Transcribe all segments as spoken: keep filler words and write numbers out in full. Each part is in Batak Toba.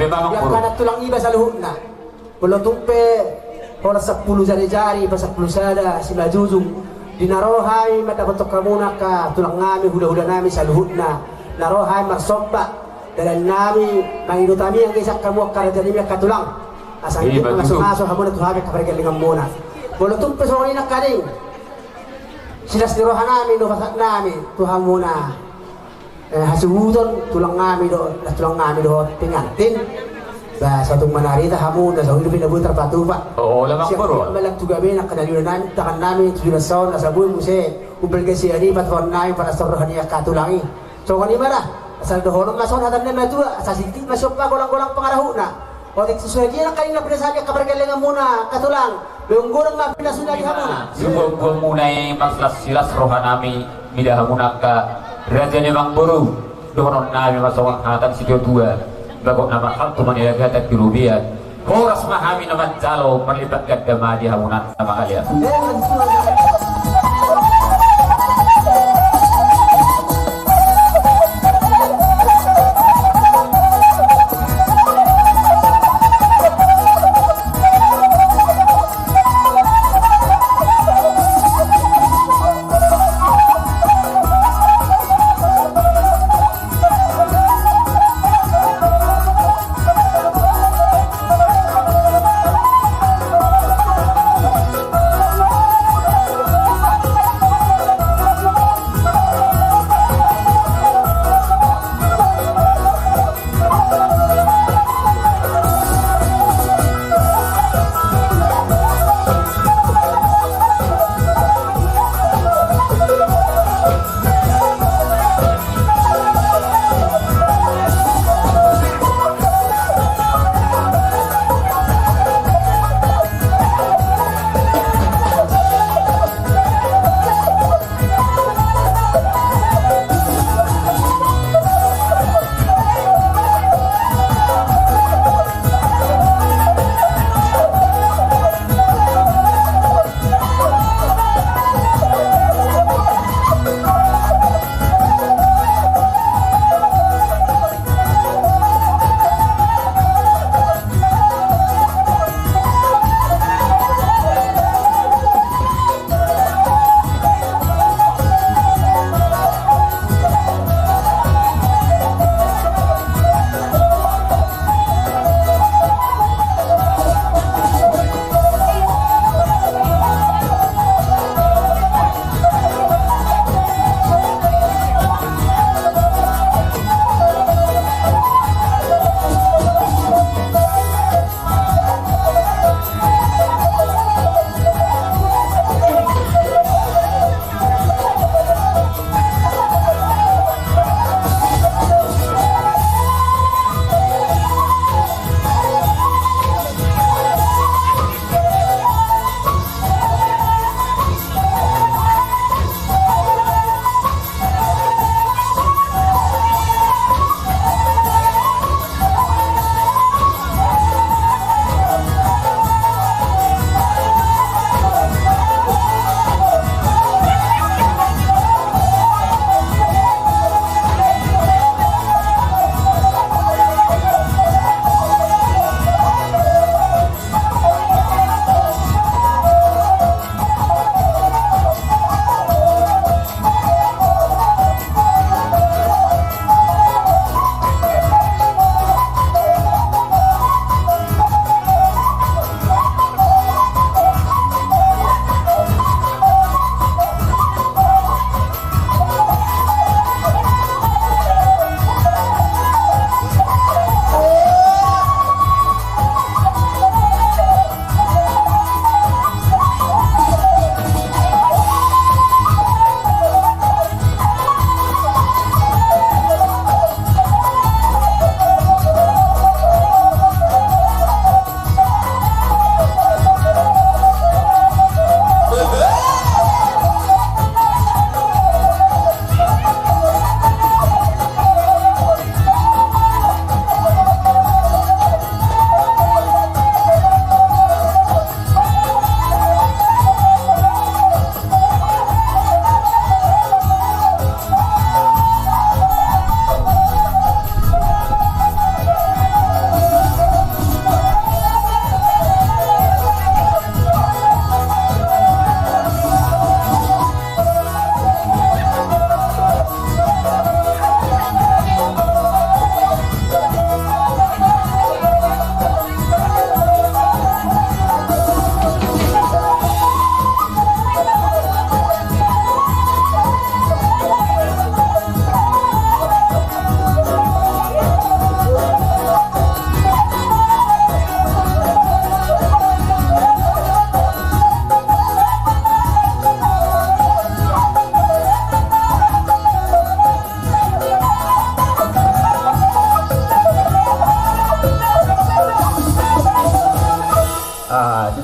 Memang. Di angka tulang iba saluhutna. Molo tung pe horas sampulu jari-jari, pasampulu sada simanjujung, di na ro hami mandapothon hamuna angka tulang nami, hula-hula nami saluhutna, na ro hami marsomba, dalan nami, mangido hami anggiat hamu angka raja nami angka tulang. Asa anggiat mamasu-masu hamuna tu hami angka pargellenganmuna. Molo tung pe songon i nangkaning, silas ni roha nami do pasahat nami tu hamuna. Eh, hasuhuton tulang nami do, tulang nami dohot pengantin. Ba, satung manarita hamuna, songon i do pinabuat tarpatupa. Oh, lamang. Siap boru. Malang tu gabe nangkaning na niula nami, tangan nami tu joloan on, asa boi muse umbal gasi ari patupaon nami, palas torroha ni angka tulang i. Songon i ma da, asal dohonon ma songon hata ni na matua, asa sititi ma siompa, golang-golang pangarahutna. Otik, sesuai dia nangkaning na pinasahat ni angka pargellenganmuna angka tulang. Beunggoran ma pinasuna di hamuna. Sibuang-buangmuna i marsilas-silas roha nami mida hamuna angka raja ni amangboru. Dohonon nami ma songon hata ni situa-tua: Bagot na marhalto manilagatan di robean. Horas ma hami na manjalo, marlipat ganda ma di hamuna na mangalean.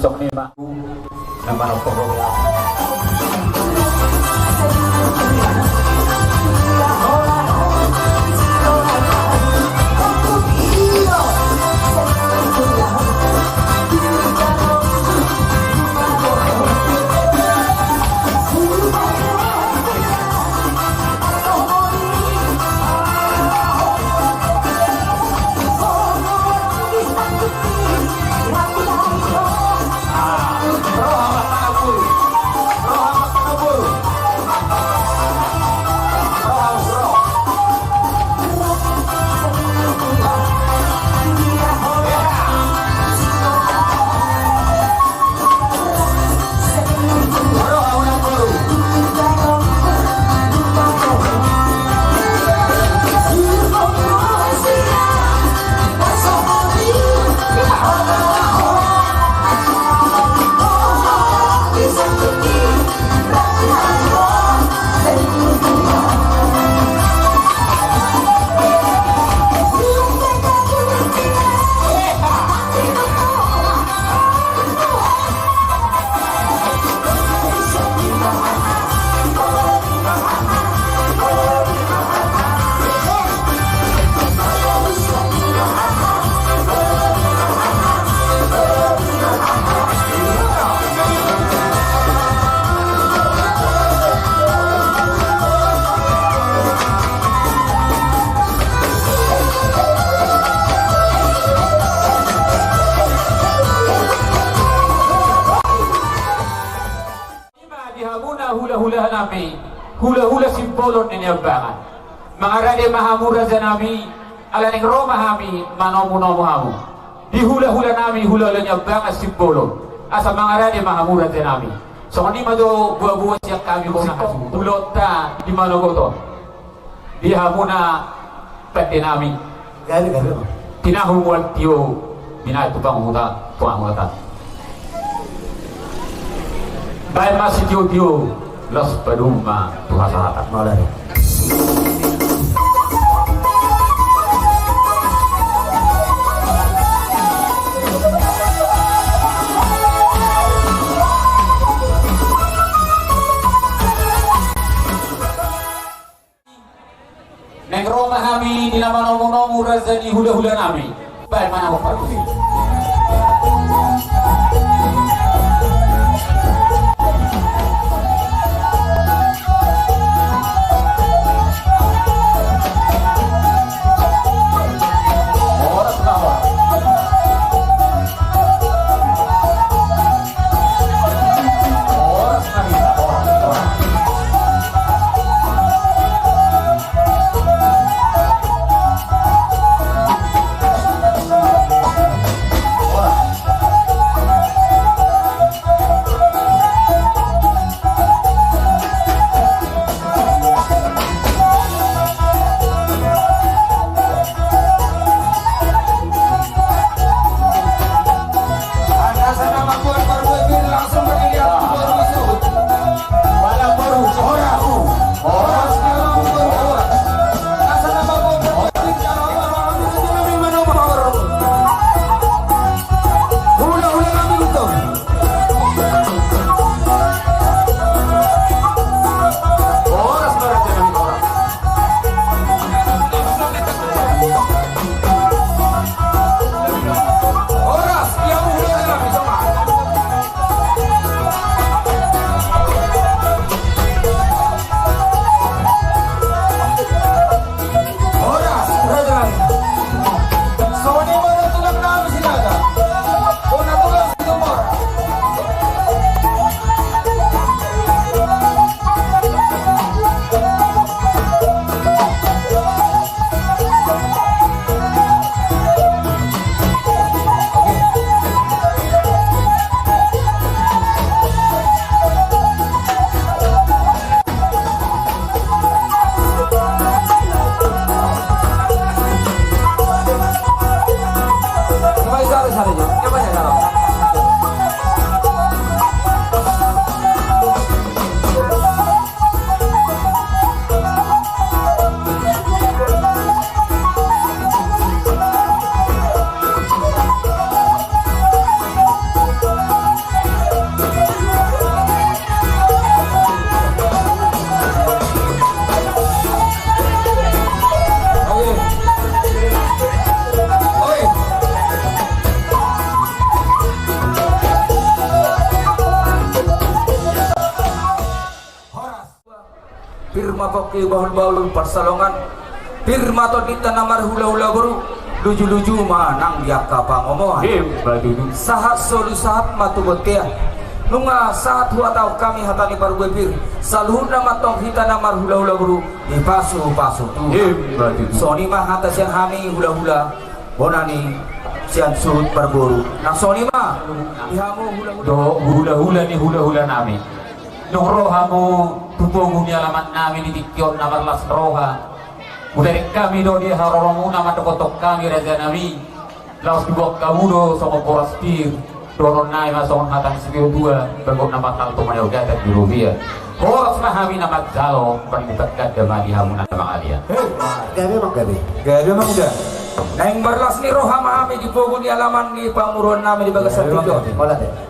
Songon i ma na manopot. Ima di hamuna hula-hula nami, hula-hula Simbolon ni Niambangan. Mangarade ma hamu raja nami, ala naeng ro ma hami manomu-nomu hamu. Di hula-hula nami, hula-hula Niambangan Simbolon. Asa mangarade ma hamu raja nami. Songon i ma jo boa-boa sian hami bona hasuhuton. Ulaonta di manogot on. Di hamuna pande nami. Gabe, gabe, ma. Tinahu mual tio, binahen tu panguhuta, panguhuta. Baen ma sitio-tio, laos padomu ma tu hasahatan. Mauliate. Naeng ro ma hami di na manomu-nomu raja ni hula-hula nami. Baen ma na hombar tusi. Horas ma, horas. Horas ma hita, horas, horas. Pir ma pongki bahulbahul pansalongan. Pir ma tondinta na marhulahula boru. Lujuluju ma nang di angka pangomoan. Emma tutu. Sahat solu sahat ma tu bontean. Nunga sahat huhatahon hami hata ni parbue pir. Saluhutna ma antong hita na marhulahula boru dipasupasu Tuhan. Emma tutu. Songon i ma hata sian hami hulahula bona ni sian suhut parboru. Nang songon i ma di hamu hulahula. Dohot hulahula ni hulahulanami. Dung ro hamu tu pogu ni alamannami di tingki on na marlas roha, hubereng hami do di haroramuna mandokhon hami rajanami. Laos diboan hamu do songon boras pir. Dohononnami ma songon hata ni situa-tua: Bagot na mangkal tu mayor gata di rubia. Horas ma hami na manjalo, panindakan ganda ma di hamu na mangalian. Hei, gabe ma gabe. Gabe ma gabe. Naeng marlas ni roha ma hami di pogu ni alaman ni pamoruonnami di bagasan tingki on.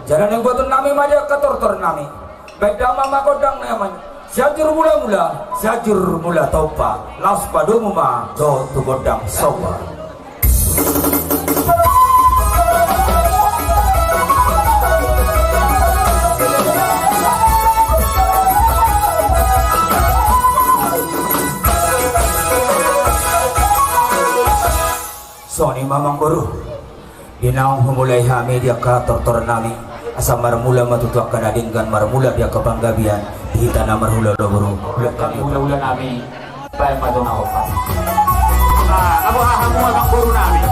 Jala naeng buatonnami ma di angka tortornami. Baen damang ma gondang na amang. Sianjur Mulamula, Sianjur Mulatompa. Laos padomu ma dohot tu gondang somba. Songon i ma amang boru. Di naung humulai hami di angka tortornami, asa marmula ma tutu angka na denggan, marmula di angka panggabean di hita na marhulahula boru. Hulahulanami, baen ma jo na hombar. Nah, abo hahamu amang borunami.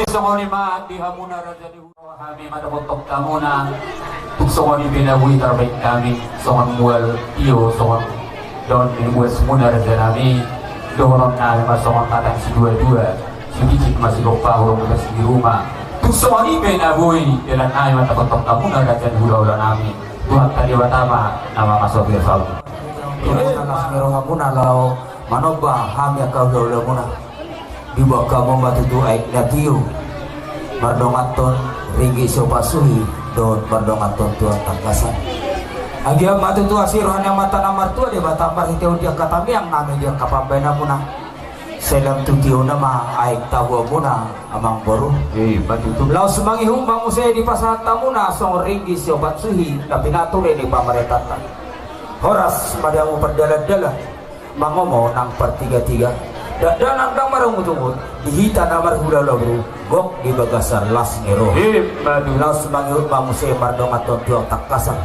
Songon i ma di hamuna raja ni hula, hami ma dohot tongtongmuna. Tung songon i pe na boi tarbaen hami songon mual tio, songon dohonon ni boasmuna raja nami. Dohonon nami ma songon hata ni siduadua: Sipicit ma sigompa, holong ma sidiruma. Tung songon i pe na boi, dalan nami ma dohot tongtongmuna raja ni hulahula nami. Tuhanta Debata ma na mamasu-masu hami. Las ni rohamuna laho manomba hami angka hulahulamuna. Diboan hamu ma tutu aek na tio mardonganhon ringgit siopat suhi dohot mardonganhon tulang tangkasan. Anggiat ma tutu asi roha ni Amanta na martua Debata marhitehon di angka tamiang nami di angka pambahenanmuna. Sai lam tu tiona ma aek tahuanmuna, amangboru. Eh, ima tutu. Laos mangihut ma muse dipasahat hamuna songon ringgit siopat suhi na pinature ni pamaretanta. Horas ma di hamu pardalandalan, mangomo nang partigatiga. Dakdanak ndang marungutungut, di hita na marhulahula boru, gok di bagasan las ni roha. Ima tutu. Laos mangihut ma muse mardonganhon tulang tangkasan.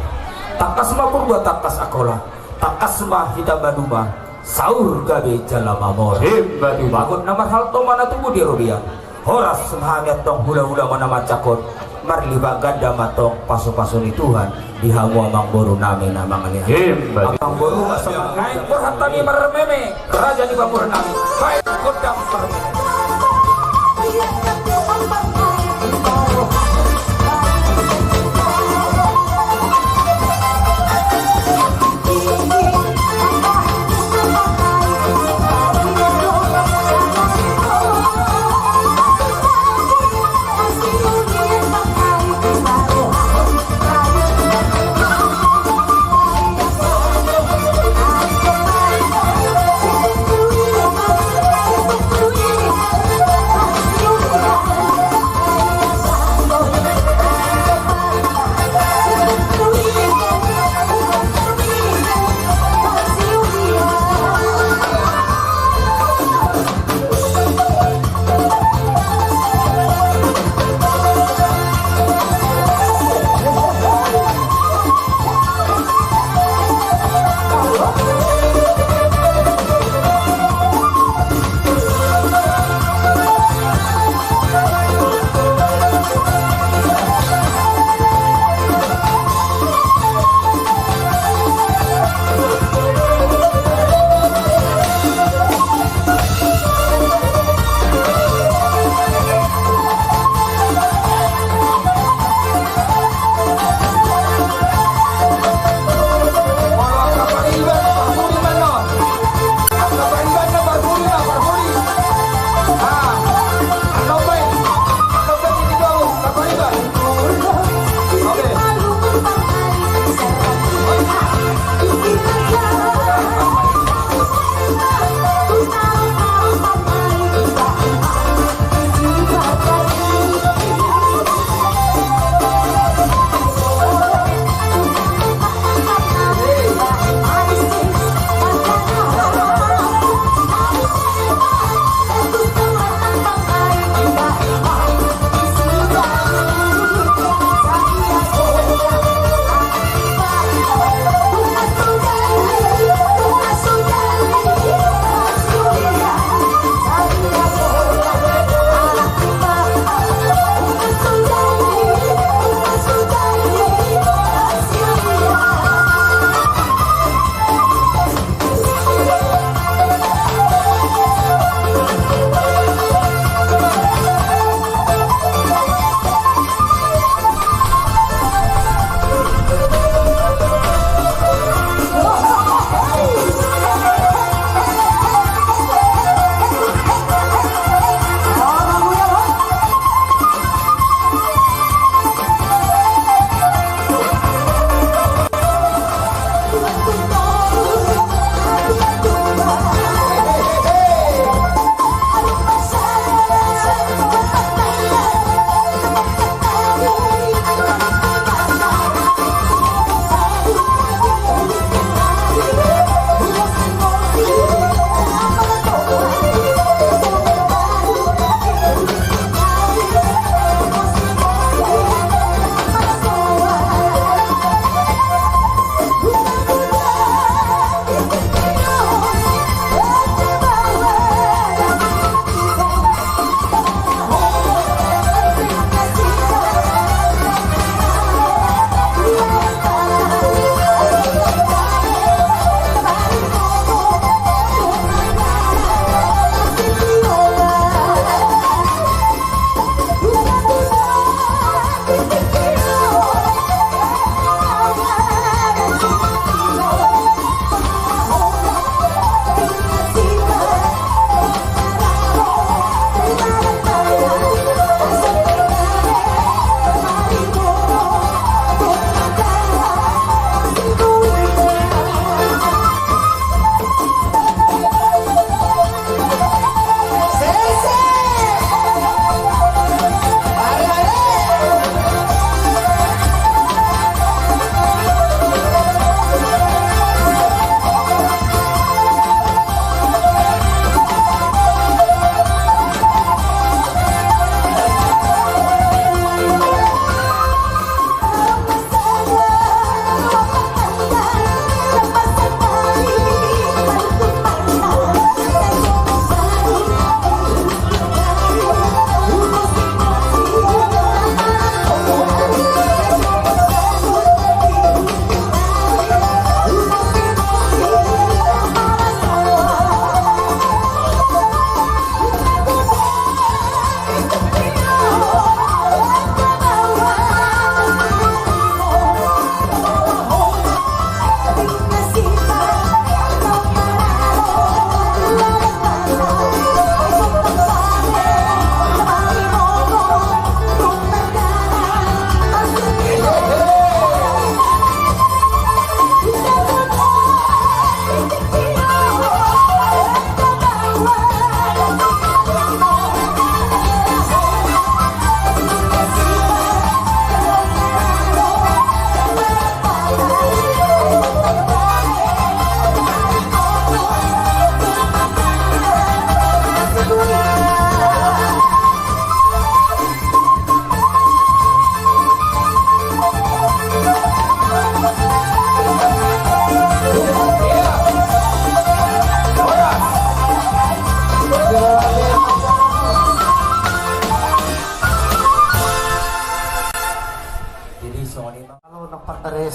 Tangkas ma Purba, tangkas Angkola, tangkas ma hita maduma, saur gabe jala mamora. Ima tutu. Bagot na marhalto ma na tubu di robean. Horas ma hami antong hulahulamuna manjangkon, marlipat ganda ma antong pasupasu ni Tuhan di hamu amangboru nami na mangalean. Ima tutu. Amangboru, asa mangae borhat hami marmeme, raja ni baburan nami, baen gondang parmeme.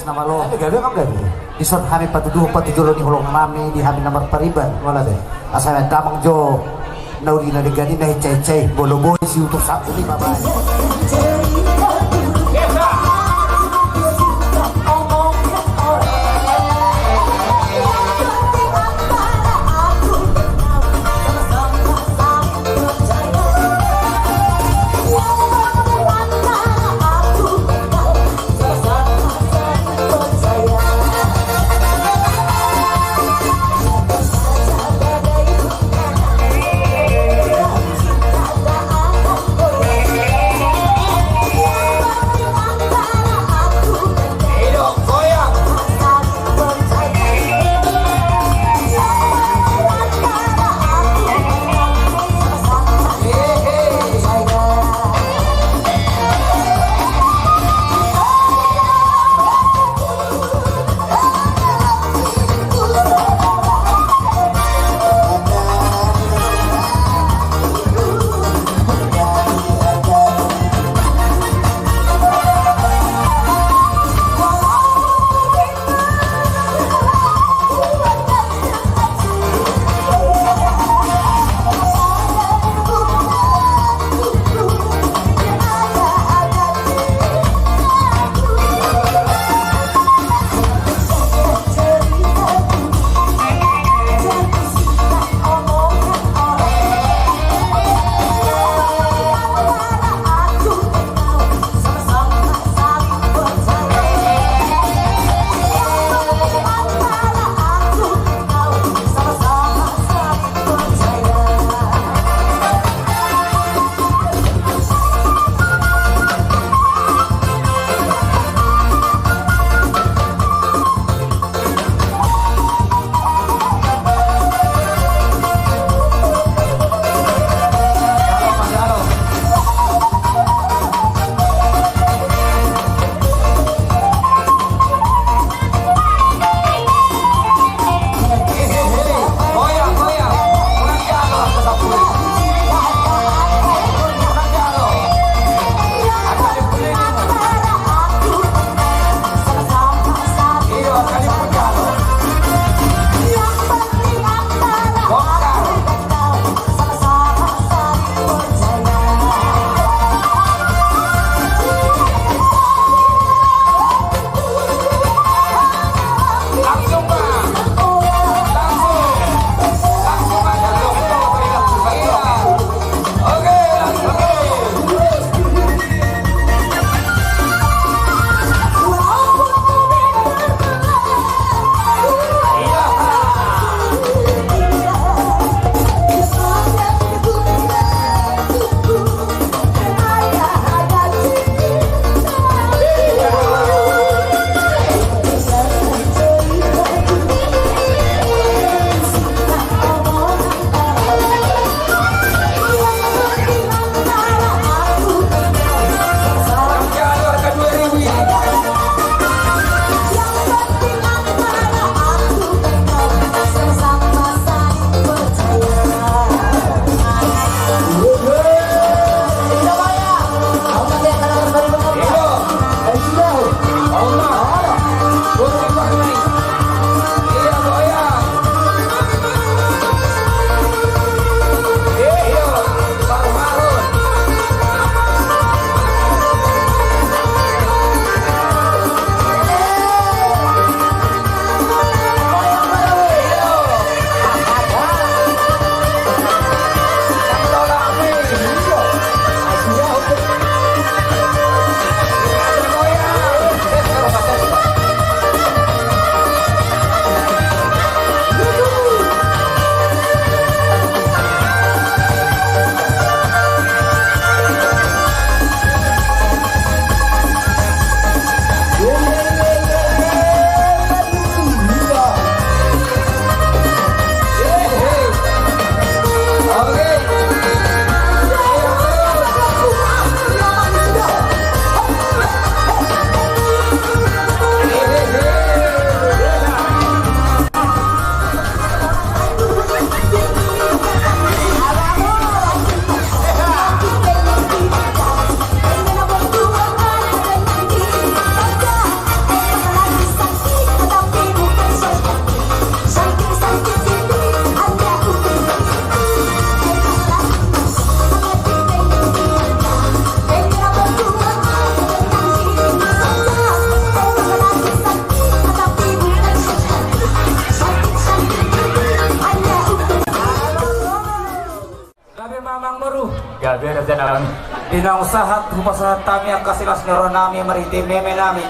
Na malo. Gabe, gabe, gabe. Dison hami patuduhon patujolo ni holong nami di hami na marpariban. Molo de. Asa na damang jo. Na uli na denggan i na hinsa-hinsa i, molo boi si utur satu lima bae. Gabe ma amang boru. Gabe raja nami. Di naung sahat hupasahat hami angka silas ni roha nami marhite meme nami.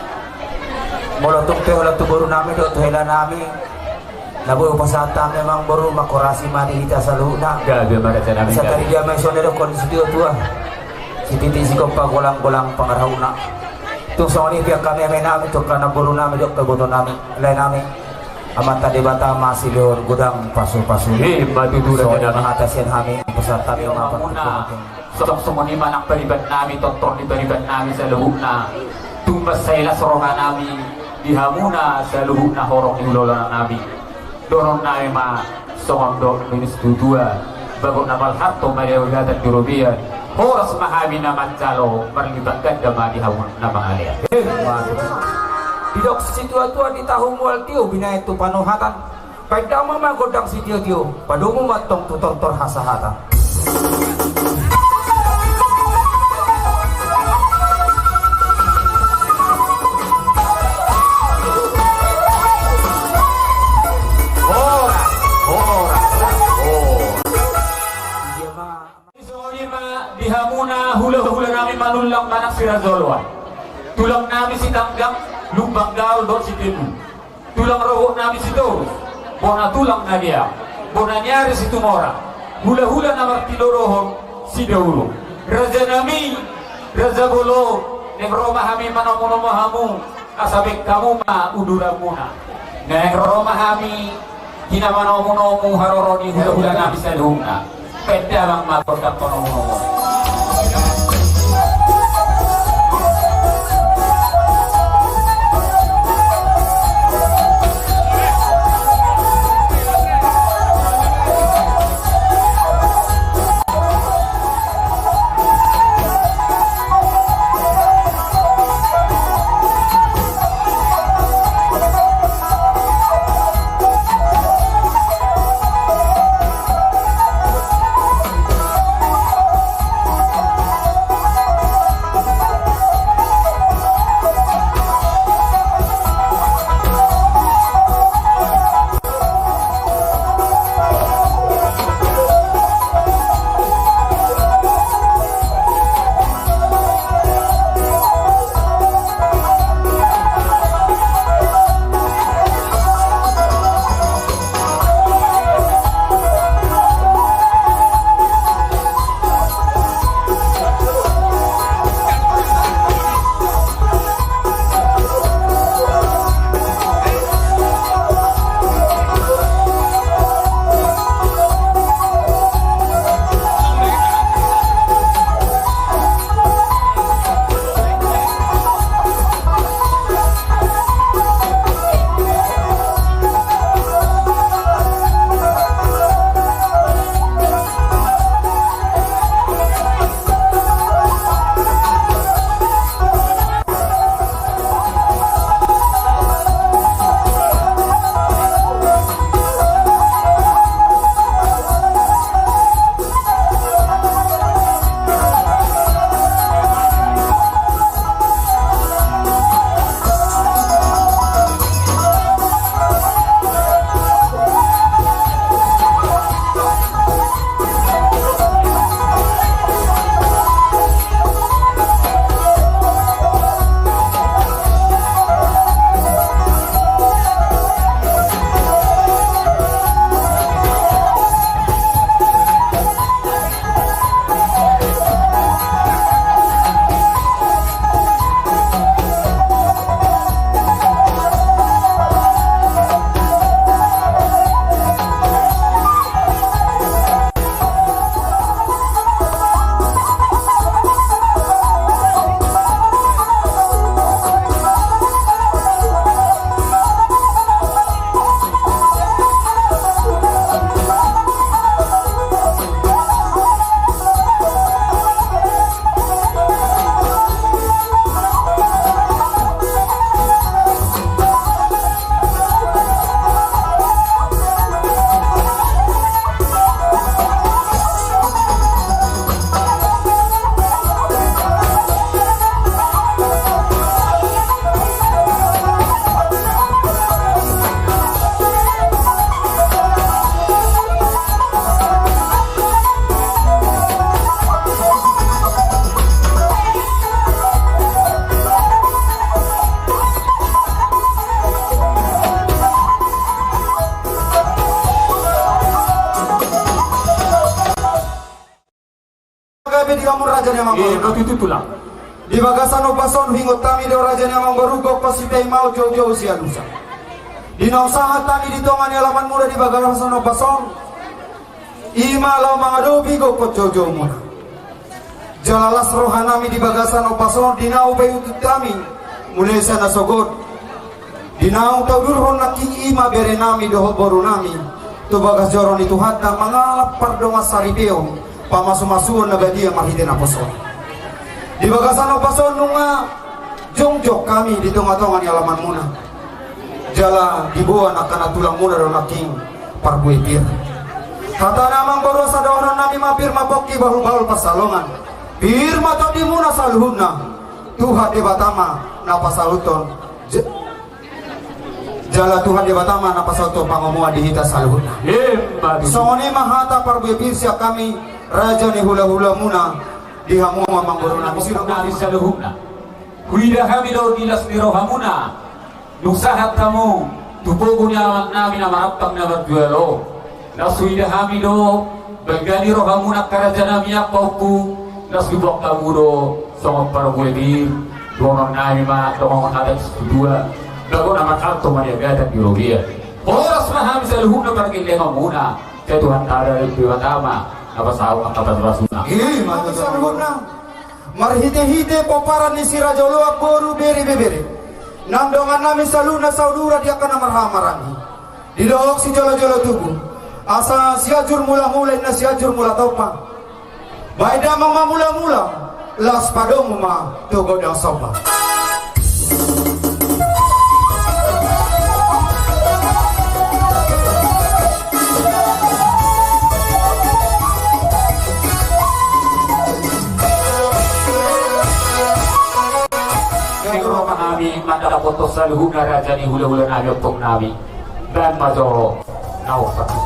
Molo tung pe holan tu boru nami dohot tu hela nami, na boi hupasahat hami amang boru, mangkorasi ma di hita saluhutna. Gabe ma raja nami. Asa gabe. Taridia ma i songon na didokkon ni situa-tua: Sititi sigompa, golang-golang pangarahutna. Tung songon i pe angka meme nami, tu angka namboru nami dohot iboto nami, lae nami. Amanta Debata ma silehon godang pasu-pasu. Ima tutu raja nami. Songon i ma hata sian hami, pasahat hami ma amang boru. Songon i ma nang pariban nami, tortor ni pariban nami saluhutna. Tung mansai las roha nami di hamuna saluhutna horong ni hulahula nami. Dohonon nami ma songon dok ni situa-tua: Bagot na malharto malehu, hata ni robean, horas ma hami na manjalo, marlipat ganda ma di hamu na mangalean. Ima tutu. Didok situa-tua: Di tahu mual tio, binahen tu panuhatan. Paendama ma gondang sitio-tio, padomu ma antong tu tortor hasahatan. Horas, horas, horas. Songon i ma di hamuna hulahula nami Manullang manang Siraja Oloan. Tulang nami Sitanggang, Lumban Gaol dohot Sitepu. Tulang rorobot nami Sitorus, bona tulang na deang, bona ni ari Situmorang, hulahula na martinodohon Sidaurung. Raja nami, raja bolon, naeng ro ma hami manomu-nomu hamu, asa baen hamu ma uduranmuna. Naeng ro ma hami, hina manomu-nomu haroro ni hulahula nami saluhutna. Paendama ma gondang panomu-nomu. Gabe di hamu raja ni amangboru. Eh, na tutu tulang. Di bagasan ombas on huingot hami do raja ni amangboru, gokhon sipaima on, joujou sialusan. Di naung sahat hami di tonga ni alamanmuna di bagasan ombas on, i ma laho mangadopi gokhon joujoumuna. Jala las rohanami di bagasan ombas on di na hupaihutihut hami mulai sian nasogot. Di naung taudurhon nangkin i ma berenami dohot borunami tu bagas joro ni Tuhanta mangalap pardongansaripeon, pamasumasuon na badia marhite naposona. Di bagasan ombas on nunga jongjong hami di tongatonga ni alamanmuna. Jala diboan angka na tulangmuna do nangkin parbue pir. Hata ni amangboru asa dohononnami ma pir ma pongki bahulbahul pansalongan. Pir ma tondimuna saluhutna. Tuhan Debata ma na pasauthon. J- Jala Tuhan Debata ma na pasauthon pangomoan di hita saluhutna. Emma tutu. Songon i ma hata parbue pir sian hami raja ni hulahulamuna di hamu amangborunami saluhutna. Huida hami do di las ni rohamuna dung sahat hamu tu pogu ni alamanami na marampang na marjual on. Las huida hami do, bangga ni rohamuna angka rajanami angka ompu. Las huboan hamu do songon parbue pir. Dohononnami ma dongan hata situa, bagot na marhalto maniagatan di robean. Horas ma hami saluhutna pargellengonmuna. Sai Tuhanta Debata ma na pasaut angka pasu-pasuna. I ma tutu saluhutna. Marhitehite pomparan ni si Raja Oloan boru, bere, ibebere, nang dongannami saluhutna saudara di angka na marhahamaranggi, didok sijolojolo tubu, asa Sianjur Mulamula inna Sianjur Mulatompa. Baen damang ma mulamula, laos padomu ma tu gondang somba. Nang ro ma hami mandapothon saluhutna raja ni hulahulanami, ompungnami. Baen ma jo naung satu.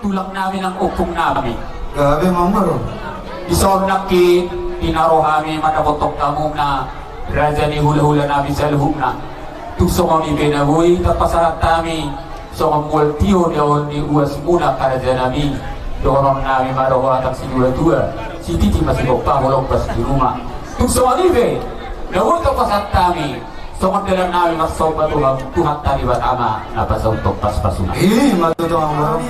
Tulang nami nang ompung nami. Gabe, Amangboru. Dison nangkin di na ro hami mandapothon hamuna raja ni hulahula nami saluhutna. Tung songon i pe na boi tapasahat hami songon mual tio di awan ni uasmuna, raja nami. Dohonon nami ma do, hatang situatua: Sititi ma sigompa, holan pas di ruma. Tung songon i pe na boi tapasahat hami songon dalan nami marsomba tu Tuhan, Tuhanta Debata ma na pasauthon paspasuna. I ma tutu, Amangboru.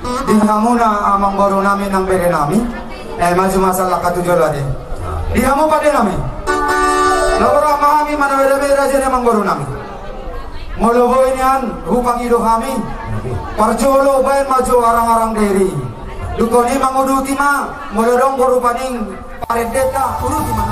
Di hamuna, Amangboru nami nang bere nami. Eh, maju ma sallangka tu jolo ate. Di hamu pande nami. Laho roha ma hami manabe-abe raja ni Amangboru nami. Molo boi nian hupangido hami, parjolo baen ma jo arang-arang diri. Dungkon i manguduti ma molo adong do rupani parendenta, uduti ma.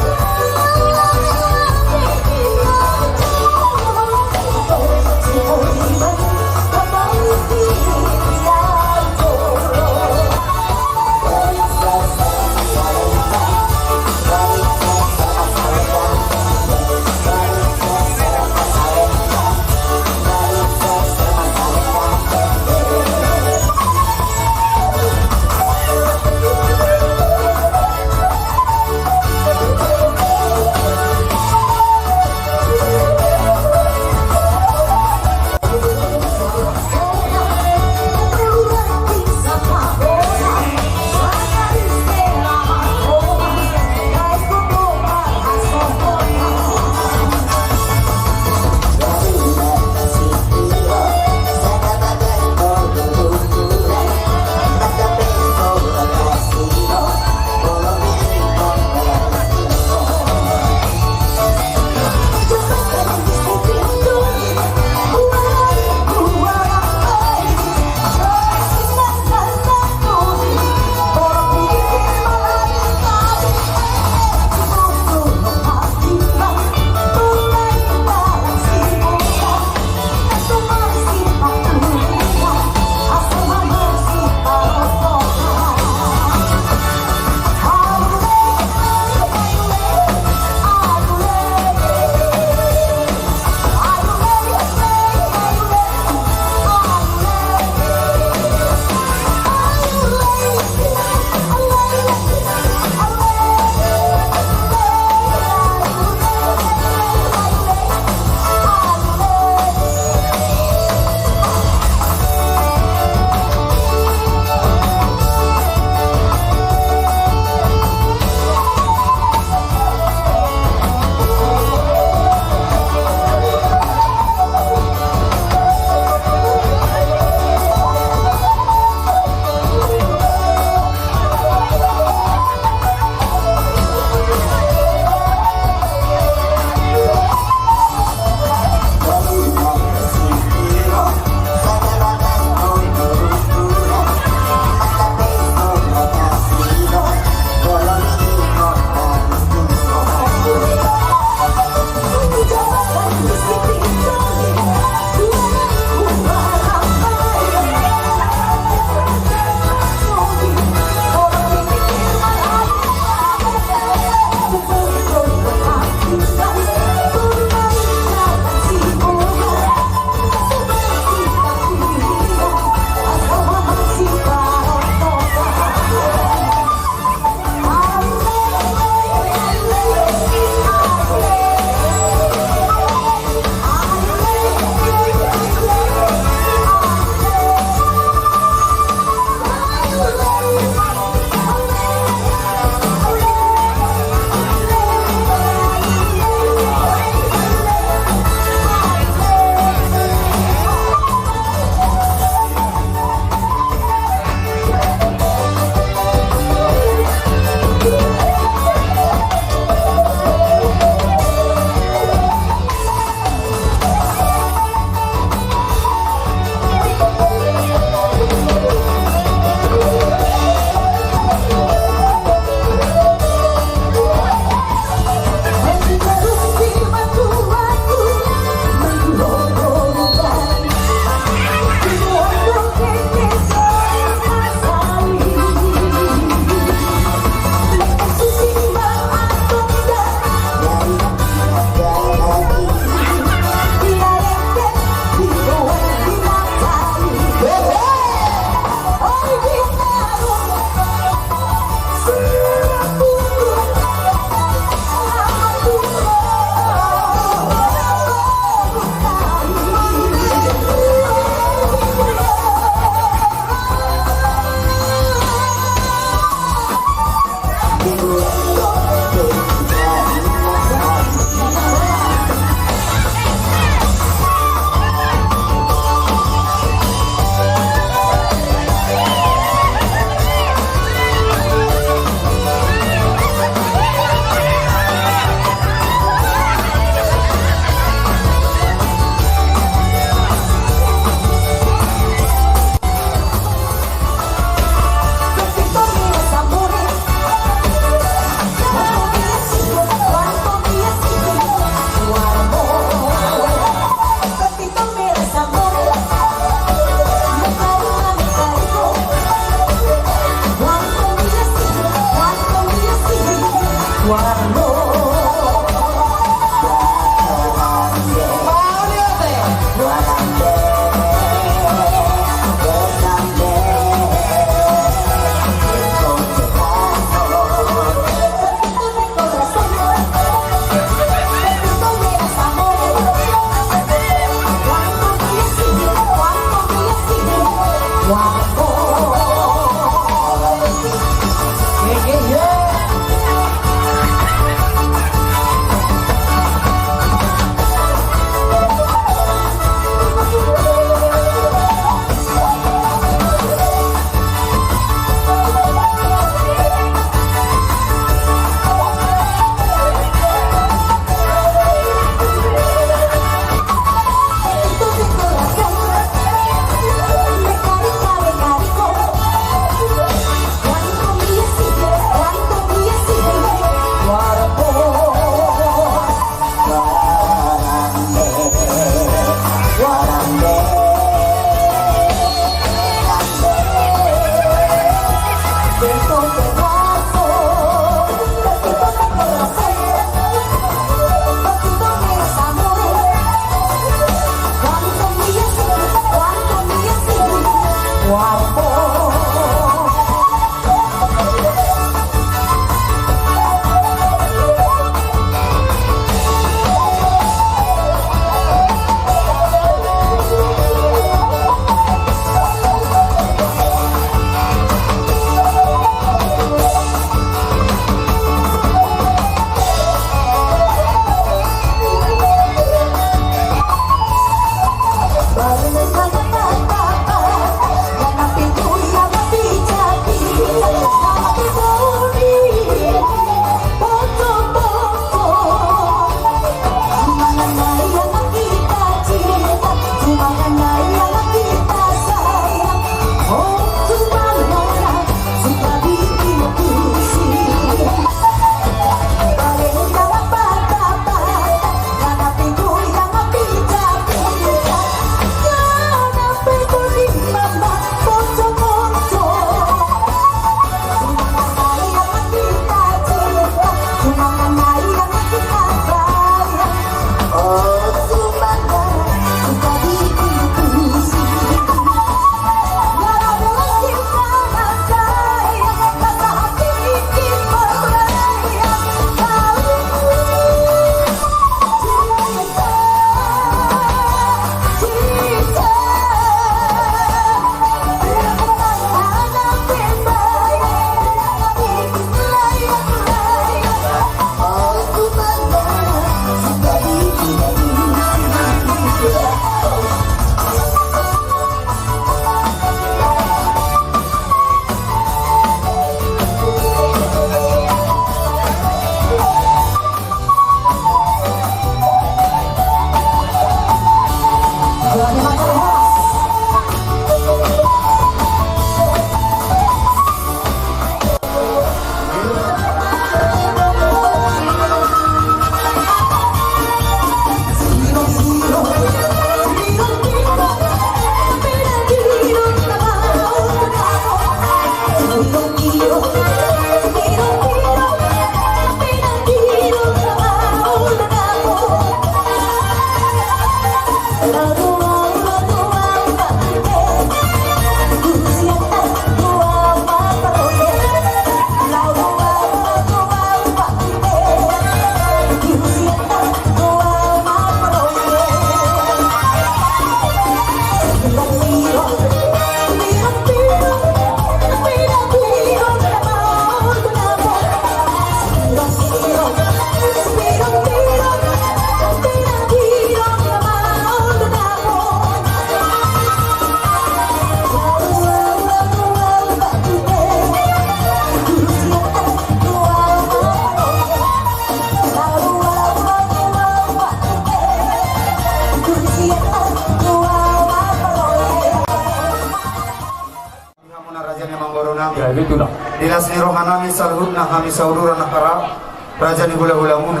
Las ni roha nami saluhutna hami sauduran angka ra-, raja ni hula-hula muna.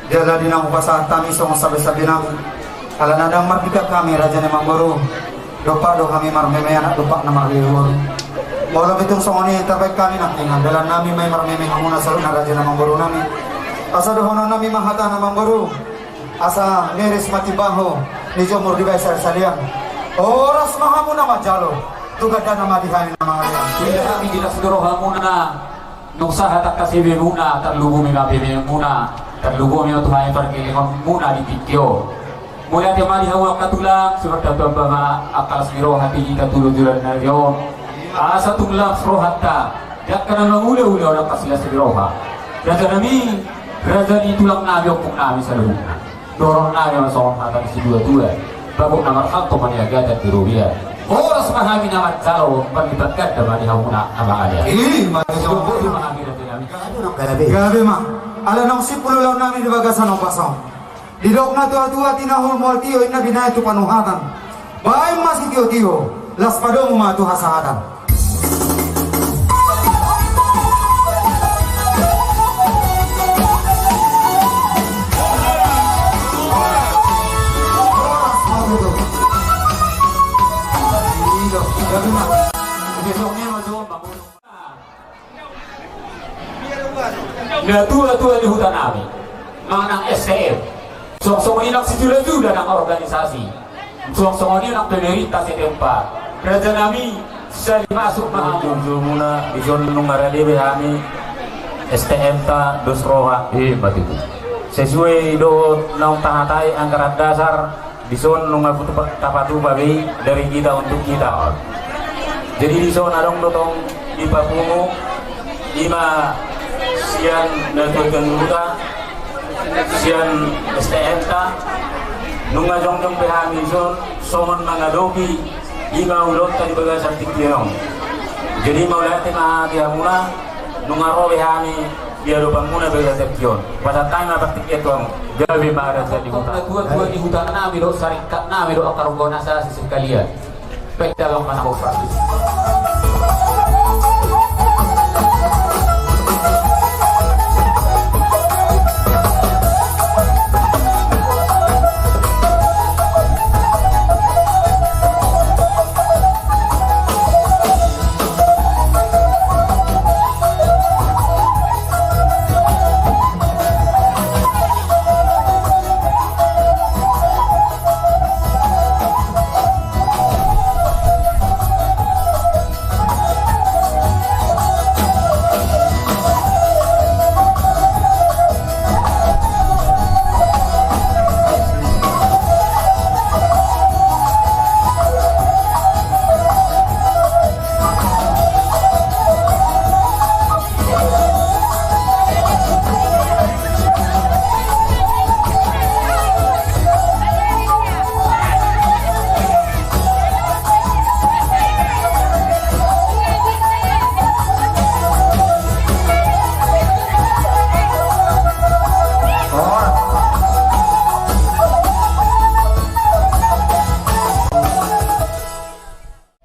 Jala di na hupasahat hami songon sabe-sabe nami. Ala na dang mardingkan hami raja ni amangboru. Dompak do hami marmeme anak, dompak na marmeme boru. Molo pe tung songon i tabaen hami nangkiningan, dalan nami ma i marmeme hamuna saluhutna raja ni amangboru nami. Asa dohonon nami ma hata ni amangboru. Asa miris ma timbanghon, dijomur dibaen salean-salean. Horas ma hamuna manjalo, tu gandana ma di hami na mangalean. Ia hami di las ni rohamuna, nunga sahat angka sabemuna, tarlumobi ma pememuna, tarlumobi ma tu hami pargellengonmuna di tingki on. Mauliate ma di hamu angka tulang, simartamba-tamba ma angka las ni roha di hita tu joloan ni ari on. Asa tung las rohanta, di angka na mangula-ula on angka silas ni roha. Raja nami, raja ni tulang nami, ompung nami saluhutna. Dohonon nami ma songon hata ni situa-tua. Bagot na marhalto maniagatan di robean. Horas ma hami na manjalo, parlipatan ganda ma di hamuna na mangalean. Ima tutu. Dohonon ma hami raja nami. Gabe ma. Ala naung simpul ulaon nami di bagasan ombas on. Didok na tua-tua, tinahul mual tio, inna binahen tu panuhatan. Baen ma sitio-tio, las padomu ma tu hasahatan. Na tua-tua ni huta nami, manang S T M. Songon-songon i nang sijula-jula nang organisasi. Songon-songon i nang pemerintah setempat. Raja nami, sali masuk ma hamu. Jujumuna, dison nunga rade be hami, S T M ta dos roha. Ima tutu. Sesuai dohot naung tahatai anggaran dasar, dison nunga tapatupa be i dari kita untuk kita. Jadi dison adong do tong dipapungu, ima sian natua-tua ni huta, sian S T M ta, nunga jongjong be hami dison, songon mangadopi, ima ulaonta di bagasan tingki on. Jadi mauliate ma di hamuna, nunga ro be hami, di adopanmuna bagasan tingki on. Pasahat hami ma partingkian tu hamu. Gabe ma raja ni huta. Tua-tua ni huta nami dohot saringkat nami dohot angka ronggo na sasisip kalian. Baik dalam mana mau praktis.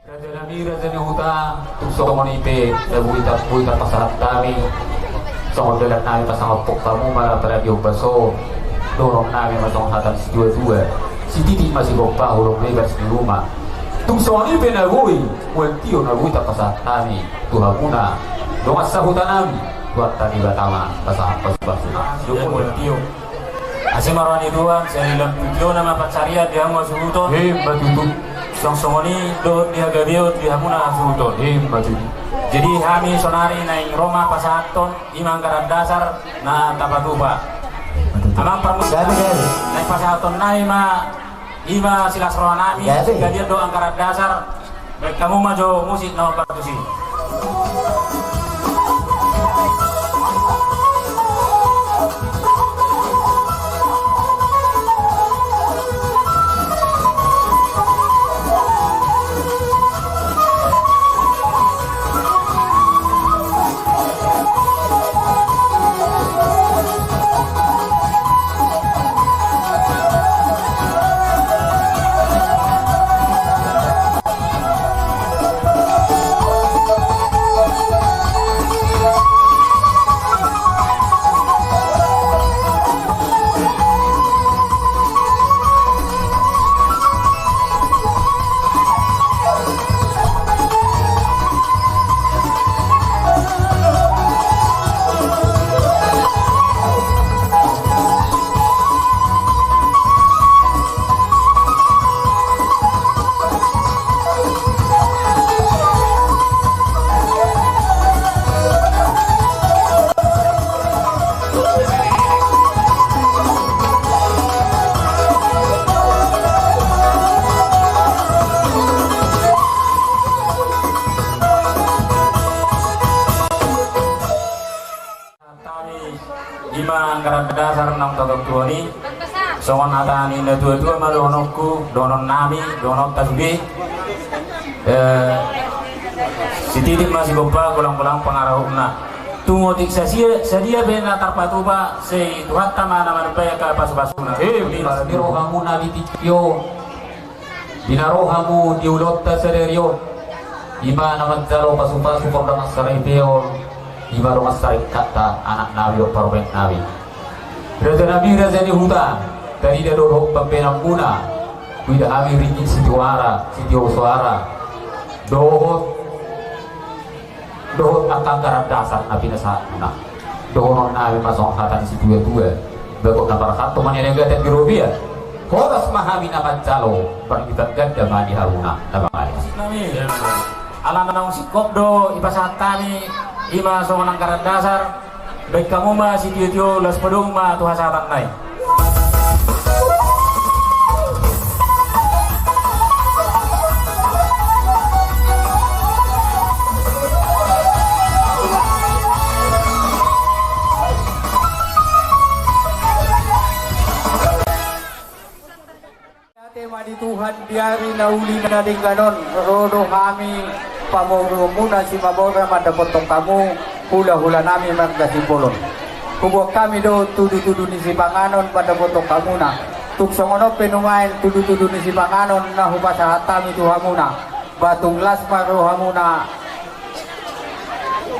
Raja nami, raja ni huta, tung songon i pe, na boi ta, boi tapasahat hami. Songon dalan nami pasangaphon hamu ma apala di ombas on. Dohonon nami ma songon hata ni situa-tua. Sititi ma sigompa, holong ma ibagas ni ruma. Tung songon i pe na boi, mual tio na boi tapasahat hami tu hamuna. Dongan sahuta nami, Tuhanta Debata ma pasahat pasupasu. Mual tio. Asi ma roha ni Tuhan, sahali lam tu tiona ma pansarian di hamu hasuhuton. Ima tutu. Songon-songon i dohot di hagabeon di hamuna hasuhuton. Ima tutu. Jadi hami sonari naeng ro ma pasahathon, ima anggaran dasar na tapatupa. Ima tutu. Amang parmusik. Gabe, gabe. Naeng pasahathon nai ma, ima silas roha nami, gabe. Singkalian do anggaran dasar. Baen hamu ma jo musik na hombar tusi. Dasar naung tatontuhon i, songon hata ni natuatua ma dohononku, dohononnami, dohononta sude. Eh, sititik ma sigompa, golang-golang pangarahutna. Tung otik sadia, sadia pe na tarpatupa, sai Tuhanta ma na manumpai angka pasupasuna. Eh, di rohamuna di tingki on. Di na ro hamu di ulaonta sadari on, i ma na manjalo pasupasu pardongan saripeon, i ma dongan saringkatta, anaknami dohot parumaennami. Rajanami raja ni huta, tarida do dohot pambahenanmuna, huida hami ringgit sitio ara, sitio soara, dohot dohot angka anggaran dasar na pinasahatmuna. Dohononnami ma songon hata ni situatua: Bagot na marhato ma nian gata di robean. Horas ma hami na manjalo, pardipan ganda ma di hamuna na mangalean. Nami. Ala na naung singkop do dipasahat hami, i ma songon anggaran dasar. Baen hamu ma sitiotio, laos padomu ma tu hasahatanna i. Ate ma di Tuhan, di ari na uli na denggan on, ro do hami pamoruonmuna Simamora mandapothon hamu hulahulanami marga Simbolon. Huboan hami do tudutudu ni sipanganon mandapothon hamuna. Tung songon on pe nuaeng tudutudu ni sipanganon na hupasahat hami tu hamuna. Ba tung las ma rohamuna,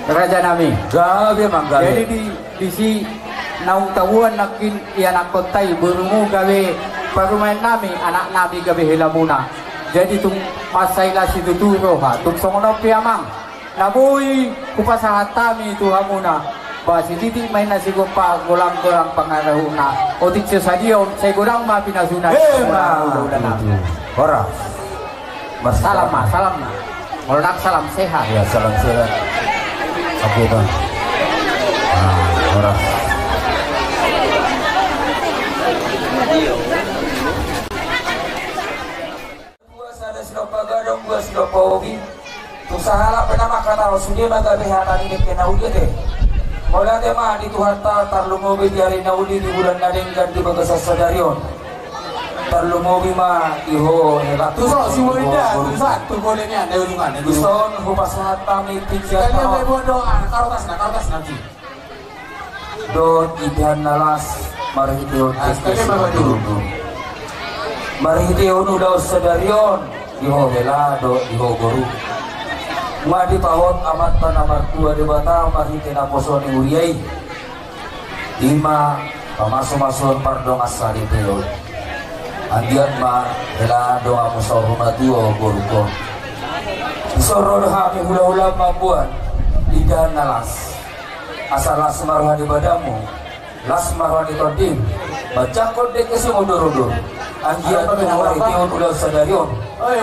rajanami. Gabe manggabe. Jadi di, disi naung taboan nangkin ianakhonta i, borumu gabe parumaennami, anaknami gabe helamuna. Jadi tung mansai las situtu roha, tung songon on pe amang, na boi hupasahat hami tu hamuna. Ba sititik ma inna sigompa, golang-golang pangarahutna. Otik so sadia on, sai godang ma pinasuna. Eh, ma. Horas. Salam ma, salam ma. Molo nang salam sehat. Ya, salam sehat. Oke, Bang. Ah, horas. Dua sada silompa gadong, dua silompa hobi. Tu sahalak pe na mangkatahon sude ma gabe hata ni dengke na uli ate. Mauliate ma di Tuhanta, tarlumobi di ari na uli, di bulan na denggan di bagasan sadari on. Tarlumobi ma di ho hela. Tu son, si Bolinda, tu son, tu Bolinda, di ujungan, di ujungan. Tu son, hupasahat hami tingki on. Dohot indahan na las, marhitehon, ah, dengke, marhitehon ulaon sadari on, di ho hela dohot di ho boru. Nunga dipahot Amanta na martua Debata marhite naposo ni huria i. I ma pamasumasuon pardongan saripeon. Anggiat ma hela donganmu saur matua, borungkon. Dison ro do hami hulahula mamboan indahan na las. Asa las ma roha ni badanmu, las ma roha ni tondim, manjangkon dengke singuduruduru. Anggiat na marhitehon ulaon sadari on,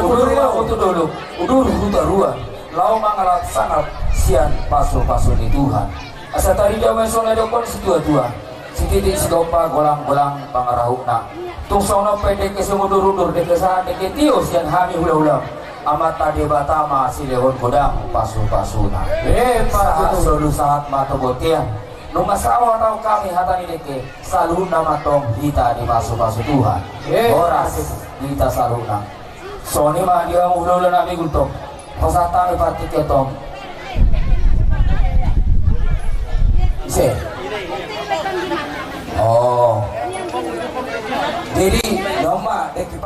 udur ma hu tu dolok, udur hu toruan, laho mangalap sangap sian pasupasu ni Tuhan. Asa tarida ma i songon na didokkon situatua: sititik sigompa, golanggolang pangarahutna. Tung songon on pe dengke singudurudur, dengke sahat, dengke tio sian hami hulahulam, Amanta Debata ma silehon godang pasupasuna. Emma tutu. Sahat solu sahat ma tu bontean. Nunga sahat hami hata ni dengke, saluhutna ma tong hita dipasupasu Tuhan. Emma tutu. Horas hita saluhutna. Songon i ma di hamu hulahulanami, Gultom. Pasahat hami patik i, Tom. Ise? Oh. Jadi, nama dengke